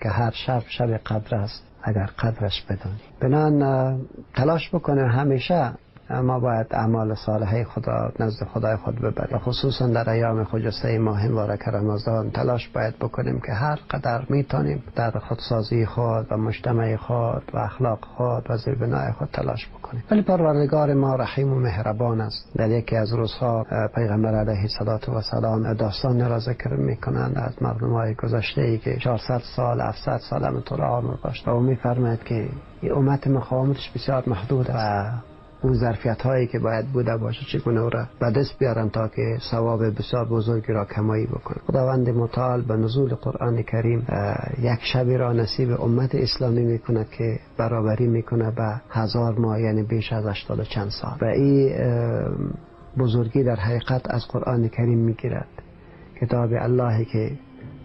که هر شب شب قدر است اگر قدرش بدانی. بنان تلاش بکنیم همیشه ما باید اعمال صالحه خدا نزد خدای خود ببریم، خصوصا در ایام خجسته ماه مبارک رمضان تلاش باید بکنیم که هر قدر میتونیم در خودسازی خود و مجتمع خود و اخلاق خود و زیربنای خود تلاش بکنیم. ولی پروردگار ما رحیم و مهربان است. در یکی از روزها پیغمبر علیه الصلاة و السلام داستان را ذکر میکنند از مردمهای گذشته ای که 400 سال 700 سال همینطور عمر داشت و او میفرماید که این امت مقاومتش بسیار محدود است و اون ظرفیت هایی که باید بوده باشه چگونه او را به دست بیارن تا که ثواب بسیار بزرگی را کمایی بکنه. خداوند متعال به نزول قرآن کریم یک شبی را نصیب امت اسلامی میکنه که برابری میکنه به 1000 ماه، یعنی بیش از 80 چند سال. و این بزرگی در حقیقت از قرآن کریم میگیرد، کتاب الله که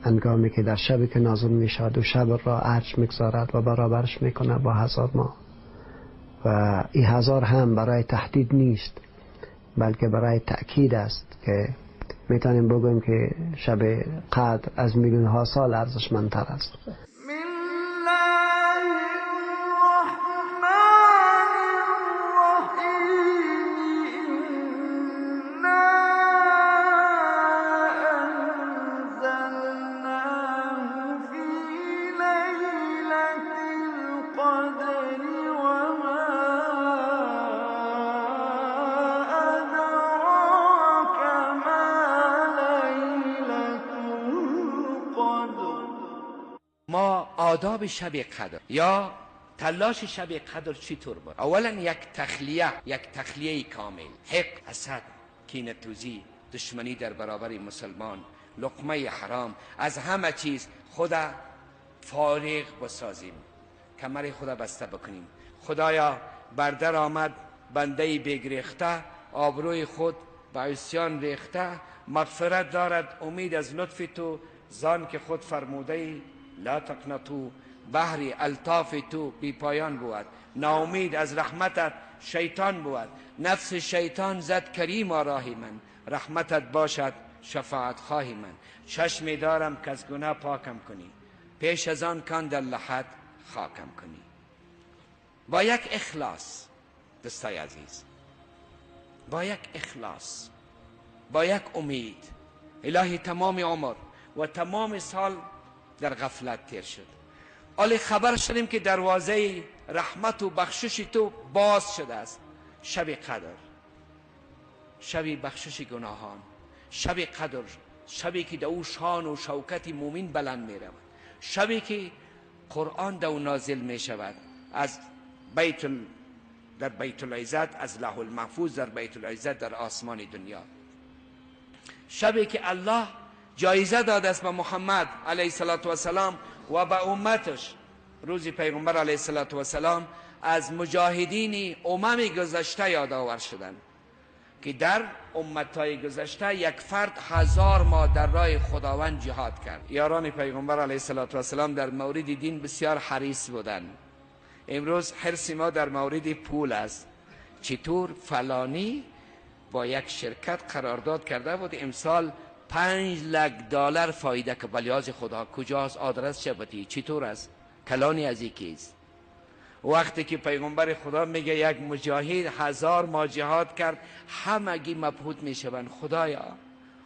هنگامی که در شبی که نازل میشود و شب را عرش میگذارد و برابرش میکنه با 1000 ماه. و این 1000 هم برای تهدید نیست، بلکه برای تأکید است که میتونیم بگوییم که شب قدر از میلیون ها سال ارزشمندتر است. ما آداب شب قدر یا تلاش شب قدر چطور بود؟ اولا یک تخلیه، یک تخلیه کامل، حق، حسد، کینه توزی، دشمنی در برابر مسلمان، لقمه حرام، از همه چیز خدا فارغ بسازیم، کمر خدا بسته بکنیم. خدایا بردر آمد بنده بگریخته، آبروی خود به عصیان ریخته، مغفرت دارد امید از لطف تو، زان که خود فرموده ای لا تقنطو، بحری الطاف تو بی پایان بود، ناامید از رحمتت شیطان بود، نفس شیطان زد کریم راهی من، رحمتت باشد شفاعت خواهی من، چشمی دارم که از گناه پاکم کنی، پیش از آن کان در لحد خاکم کنی. با یک اخلاص دوستای عزیز، با یک اخلاص، با یک امید، الهی تمام عمر و تمام سال در غفلت تیر شد، حالا خبر شدیم که دروازه رحمت و بخشش تو باز شده است. شب قدر، شب بخشش گناهان، شب قدر، شبی که در او شان و شوکت مومن بلند می رود، شبی که قرآن در او نازل می شود از بیت در بیت العزت، از لوح المحفوظ در بیت العزت در آسمان دنیا، شبی که الله جایزه داده است به محمد علیه الصلاة والسلام و به امتش. روزی پیغمبر علیه الصلاة والسلام از مجاهدین امم گذشته یادآور شدند که در امتهای گذشته یک فرد 1000 ماه در راه خداوند جهاد کرد. یاران پیغمبر علیه الصلاة والسلام در مورد دین بسیار حریص بودند. امروز حرص ما در مورد پول است. چطور فلانی با یک شرکت قرارداد کرده بود امسال 5 لک دلار فایده که بلیاز خدا کجاست، آدرس شبتی چطور است، کلانی از یکیست. وقتی که پیغمبر خدا میگه یک مجاهد 1000 ماه جهاد کرد، همگی مبهوت میشوند. خدایا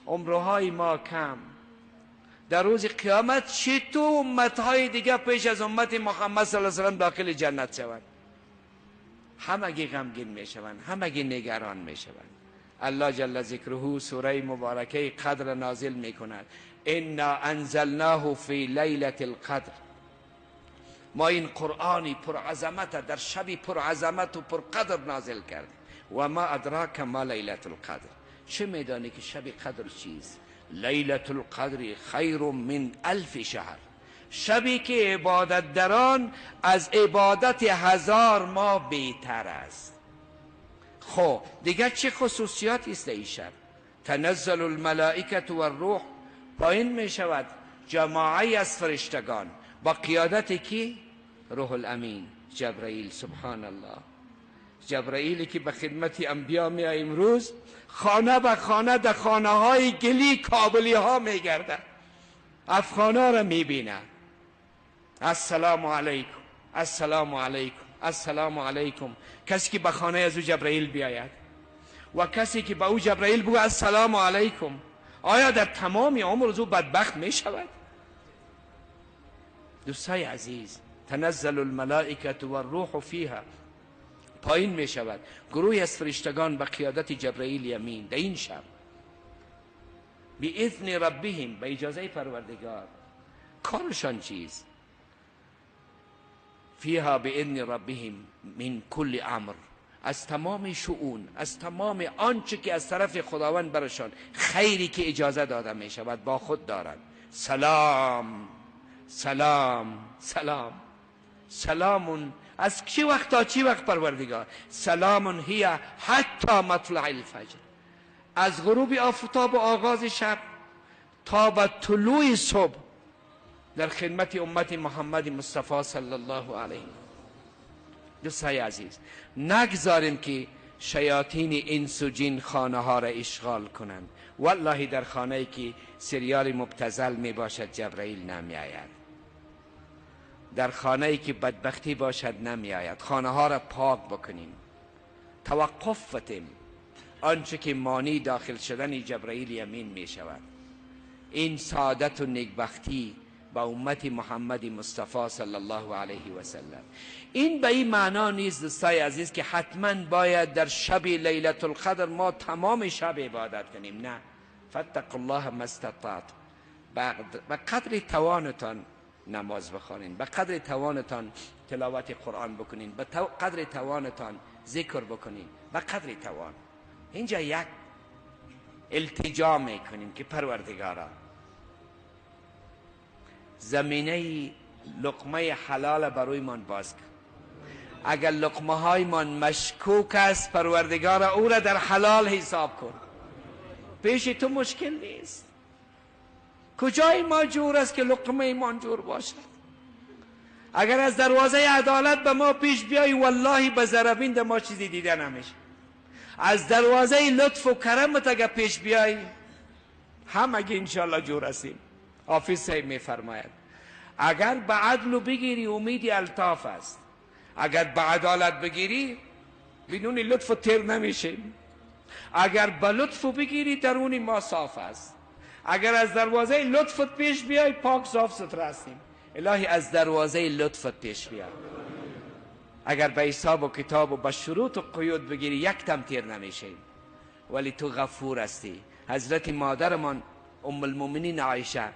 عمرهای ما کم، در روز قیامت چطور امتهای دیگه پیش از امت محمد صلی الله علیه و سلم داخل جنت شوند؟ همگی غمگین میشوند، همگی نگران میشوند. الله جل ذکره سوره مبارکه قدر نازل میکند. انا انزلناه فی لیلة القدر. ما این قرآنی پرعظمت در شبی پرعظمت و پرقدر نازل کردیم. و ما ادراک ما لیلة القدر. چه میدانی که شب قدر چیست؟ لیلة القدر خیر من 1000 شهر. شبی که عبادت در آن از عبادت 1000 ماه بهتر است. خب دیگه چه خصوصیاتی است این شب؟ تنزل الملائکه و الروح، پایین می شود جماعی از فرشتگان با قیادت کی؟ روح الامین جبرائیل. سبحان الله، جبرائیلی که به خدمت انبیا می امروز خانه به خانه در خانه های گلی کابلی ها می گرده، افغانا را می بینه. السلام علیکم، السلام علیکم، السلام علیکم. کسی که به خانه از او جبرئیل بیاید و کسی که به او جبرئیل بگو السلام علیکم، آیا در تمام عمر از او بدبخت می شود؟ دوستای عزیز، تنزل الملائکة و الروح فیها، پایین می شود گروهی از فرشتگان به قیادت جبرئیل یمین در این شب باذن ربهم، به اجازه پروردگار. کارشان چیست؟ فیها باذن ربهم من کل امر، از تمام شؤون، از تمام آنچه که از طرف خداوند برشان خیری که اجازه داده می شود با خود دارند. سلام سلام سلام سلام. از چی وقت تا چی وقت پروردگار؟ سلام هی حتی مطلع الفجر، از غروب آفتاب و آغاز شب تا به طلوع صبح در خدمت امت محمد مصطفی صلی الله علیه. دوستای عزیز، نگذاریم که شیاطین انس و جن خانه ها را اشغال کنند. والله در خانه ای که سریال مبتذل می باشد جبرئیل نمی آید، در خانه ای که بدبختی باشد نمی آید. خانه ها را پاک بکنیم، توقف فتیم آنچه که مانی داخل شدن جبرئیل یمین می شود. این سعادت و نیکبختی با امت محمد مصطفی صلی الله علیه و سلم. این به این معنا نیست دوستای عزیز که حتما باید در شب لیلت القدر ما تمام شب عبادت کنیم. نه، فاتقوا الله ما استطعت، به قدر توانتان نماز بخوانین، به قدر توانتان تلاوت قرآن بکنین، به قدر توانتان ذکر بکنین، به قدر توان. اینجا یک التجا میکنیم که پروردگارا زمینه لقمه حلال برای من باز کن. اگر لقمه های من مشکوک است پروردگارا او را در حلال حساب کن. پیش تو مشکل نیست. کجای ما جور است که لقمه ما جور باشد؟ اگر از دروازه عدالت به ما پیش بیای والله به ذره‌بین ما چیزی دیده نمیشه. از دروازه لطف و کرمت اگر پیش بیای هم اگه انشالله جور هستیم. حافظ صاحب میفرماید اگر به عدل بگیری امیدی الطاف است، اگر به عدالت بگیری بدون لطف و تیر نمیشه، اگر به لطف بگیری درون ما صاف است، اگر از دروازه لطفت پیش بیای پاک صاف ستر هستیم. الهی از دروازه لطفت پیش بیای. اگر به حساب و کتاب و به شروط و قیود بگیری یک تم تیر نمیشه، ولی تو غفور هستی. حضرت مادرمان ام المؤمنین عایشه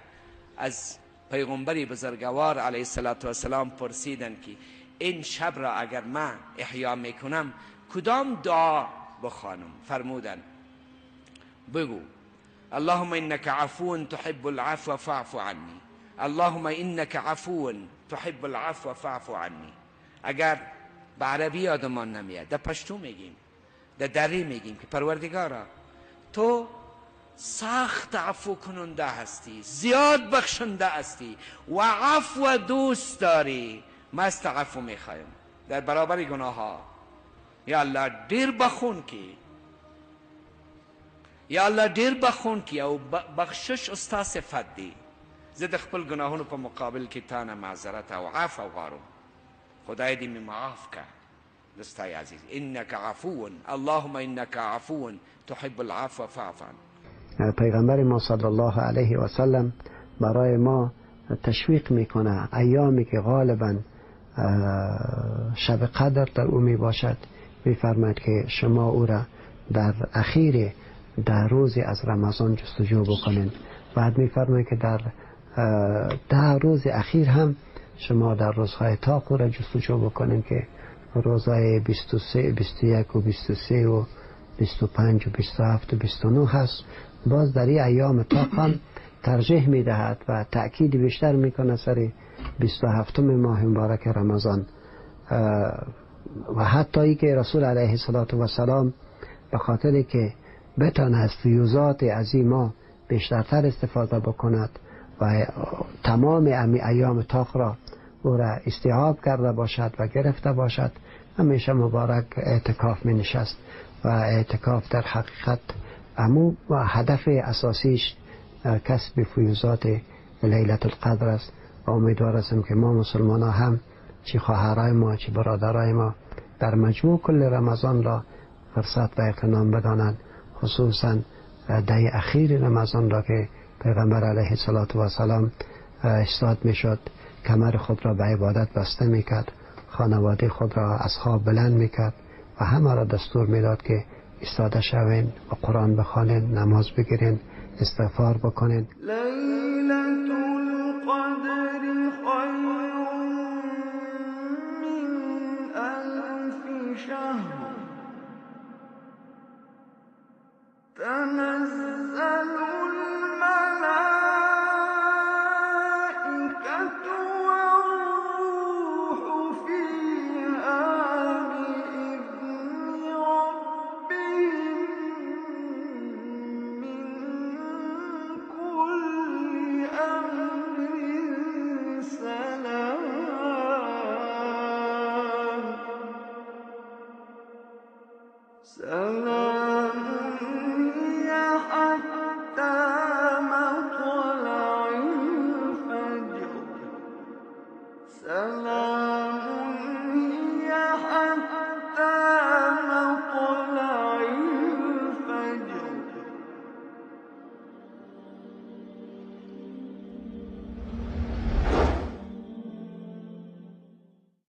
از پیغمبر بزرگوار علیه السلام پرسیدند که این شب را اگر من احیا میکنم کدام دعا بخوانم؟ فرمودند بگو اللهم انك عفو تحب العفو فاعف عني، اللهم انك عفو تحب العفو فاعف عني. اگر به عربی یادمان نمیاد در پشتو میگیم، در دری میگیم که پروردگارا تو سخت عفو کننده هستی، زیاد بخشنده هستی و عفو دوست داری، ما از عفو میخوایم در برابر گناه ها. یا الله دیر بخون کی، یا الله ډیر بخون کی او بخشش استا صفت دی. زه د خپل ګناهونو په مقابل کې تا نه معذرت او عفو غواړم، خدای دې مې معاف کړه. دوستای عزیز، انک عفو، اللهم انک عفو تحب العفو فاعف عنی. پیغمبر ما صلی الله علیه و سلم برای ما تشویق میکنه ایامی که غالبا شب قدر در او می باشد، میفرماید که شما او را در اخیر 10 روز از رمضان جستجو بکنین. بعد میفرماید که در 10 روز اخیر هم شما در روزهای تاق را جستجو بکنین که روزهای 23، 21 و 23 و 25 و 27 و 29 هست. باز در این ایام تاق هم ترجیح میدهد و تأکید بیشتر میکنه سر 27 ماه مبارک رمضان. و حتی ای که رسول علیه السلام به خاطر که بتانه از فیوزات عظیما بیشترتر استفاده بکند و تمام ایام تاق را او را استیعاب کرده باشد و گرفته باشد، همیشه مبارک اعتکاف می نشست و اعتکاف در حقیقت امو و هدف اساسیش کسب فیوزات لیلت القدر است. و امیدوار هستم که ما مسلمان ها هم، چی خواهرای ما چی برادرای ما، در مجموع کل رمضان را فرصت و اغتنام بدانند، خصوصا دهه اخیر رمضان را که پیغمبر علیه الصلاة والسلام ایستاد میشد، کمر خود را به عبادت بسته میکرد، خانواده خود را از خواب بلند میکرد و همه را دستور میداد که ایستاده شوین و قرآن بخوانین، نماز بگیرین، استغفار بکنین. لیلة القدر خیر من الف شهر تنزل الملائکة والروح فیها بإذن ربهم من كل أمر سلام سلام هي حتى مطلع الفجر. سلام.